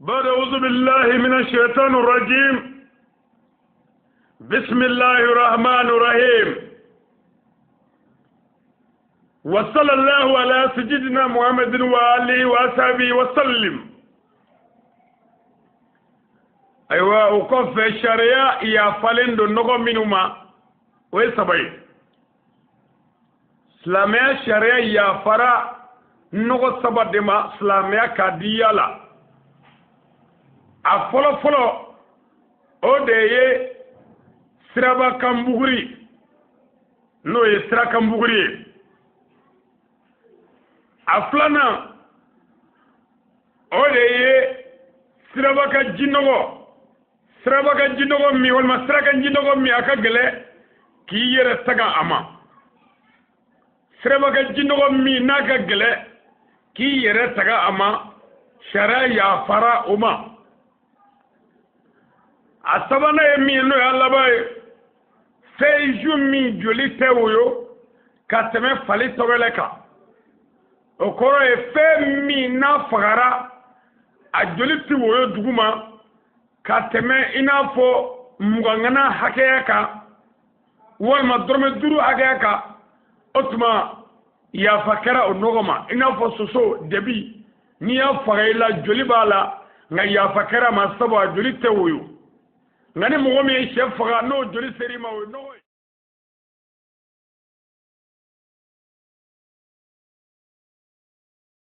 بعد أعوذ بالله من الشيطان الرجيم بسم الله الرحمن الرحيم وصلى الله على سيدنا محمد وآله وصحبه وسلم. Ayiwa, o kɔfɛ, sariya yafalen don nɔgɔ minnu ma, o ye saba ye. Silamɛya sariya yafara nɔgɔ saba de ma silamɛya ka diya la. A fɔlɔ fɔlɔ, o de ye sirabakan buguri, n'o ye sirakan buguri ye. A filanan, o de ye sirabakan jinɔgɔ, sirabakan jinɔgɔ min walima sirakan jinɔgɔ min a ka gɛlɛ k'i yɛrɛ taga a ma, sirabakan jinɔgɔ min n'a ka gɛlɛ k'i yɛrɛ taga a ma, sariya yafara o ma. A sabanan ye min ye, n'o y'a laban ye, fɛnju min joli tɛ woyo ka tɛmɛ fali tɔgɔlɛ kan, o kɔrɔ ye fɛn min n'a fagara, a joli tɛ woyo duguma ka tɛmɛ i n'a fɔ 20 ŋana hakɛya kan walima dɔrɔmɛ 5 hakɛya kan, o tuma yafa kɛra o nɔgɔ ma. I n'a fɔ soso debi, n'i y'a faga i la, joli b'a la, nka yafa kɛra a ma, sabu a joli tɛ woyo. Nka ni mɔgɔ min ye sɛ faga, n'o joli ser'i ma, o ye nɔgɔ ye.